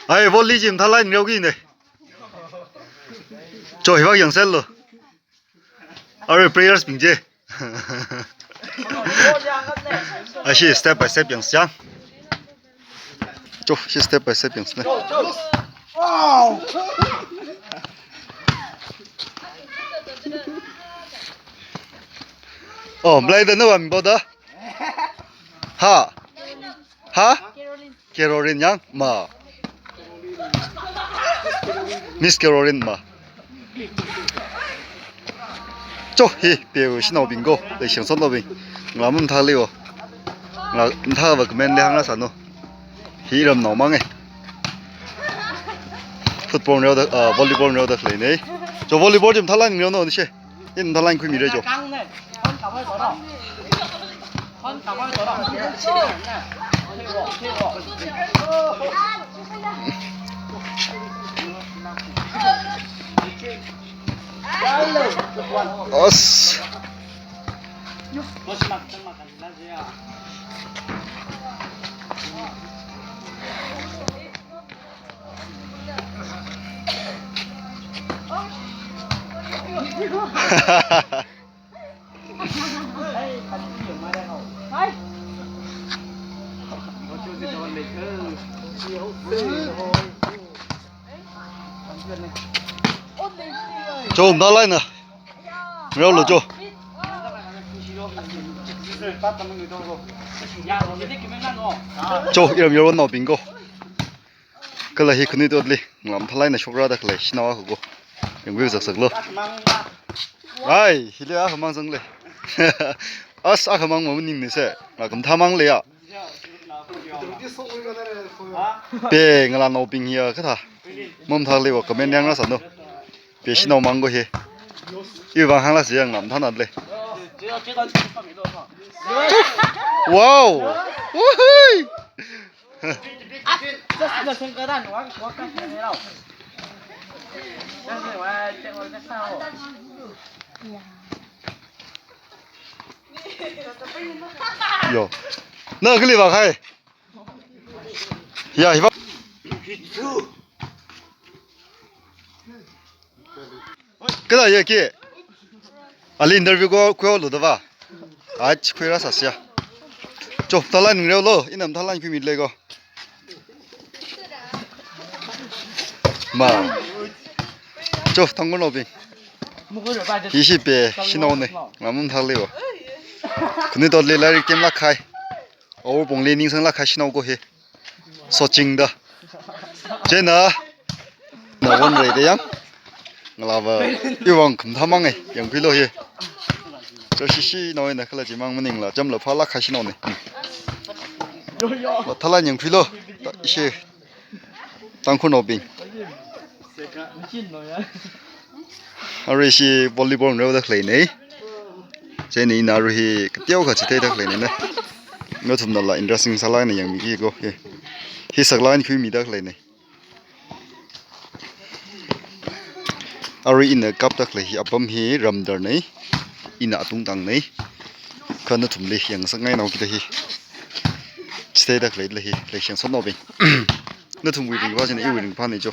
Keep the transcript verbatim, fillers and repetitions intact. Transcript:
Ai, volley chi mathālāk eina ngareoki ne. Cho, hivāk yangserlu. Arui prayers bing chi. Ashi step by step yangsa chang. Cho, shi step by step yangsa ne. Oh, mlai da na wa ming bo da. Ha. Ha? Caroline yang ma. Miss Caroline ma. Cho, hi, peo shanaobing ko, leisheng sotnaobing. Ngalā mathālei o. Ngalā mathāva comment li hāngrāsanu. Hi ramnao mang e. Football ngareoda, ah, volleyball ngareoda khalei ne. Cho, volleyball chi mathālāk eina ngareonu ni she. Ina mathālāk eina khuimira cho. As. Cho, mathālāk eina ngareolu cho. Cho, iram yaronnaobing ko. Kala hi khanuithotli ngalā mathālāk eina shokrada khalei shanao akha ko. Yangview zaksaklu. Ai, hili akhamang zanglei. As, akhamang maning ni se. Ngalā khamathā mang leiya. Pe, ngalānaobing hiya kathā. Mamathālei wa comment li hāngrāsanu. Pe shanao mang ko hi. Iwui vang hānglāsa yang ngalā mathānālei. Wow! Woohoo! Yo. Na kali ba khai. Ya, hiba. Kada ya ki? Ali interview ko, ko lo da ba? Ach, khuirāsāsa. Cho, mathālāk eina ngareolu, ina mathālāk eina khuimilei ko. Ma. Cho, Tangkhulnaobing. Hi shi pe shanao ne. Ngalā mathālei wa. Khanuithotli lairik temlāk kahai. Awor pongli ningsanglāk kahai shanao ko hi. Sochingda. Chieina. Nawon rei de yang. Ngalāva. Iwui vang khamathā mang e. Yangkhuilu hi. Cho, shi shanao eina kala chimang maningla. Chamla phālāk kahai shanao ne. Mathālāk eina yangkhuilu. Ta, ishi. Tangkhulnaobing. Arui shi volleyball ngareoda khalei ne. Chieina ina arui hi kateokha chitheida khalei ne. Nathumnala interesting sālāk eina yangmiki ko. Hi. Hi saklāk eina khuimida khalei ne. Arui ina kapda khalei hi apam hi ramdar ne. Ina atungtang ne. Kha nathumli yangsakngainao kida hi. Chitheida khalei la hi, leisheng sotnaobing. Nathumwui ringphā china iwui ringphā ne cho.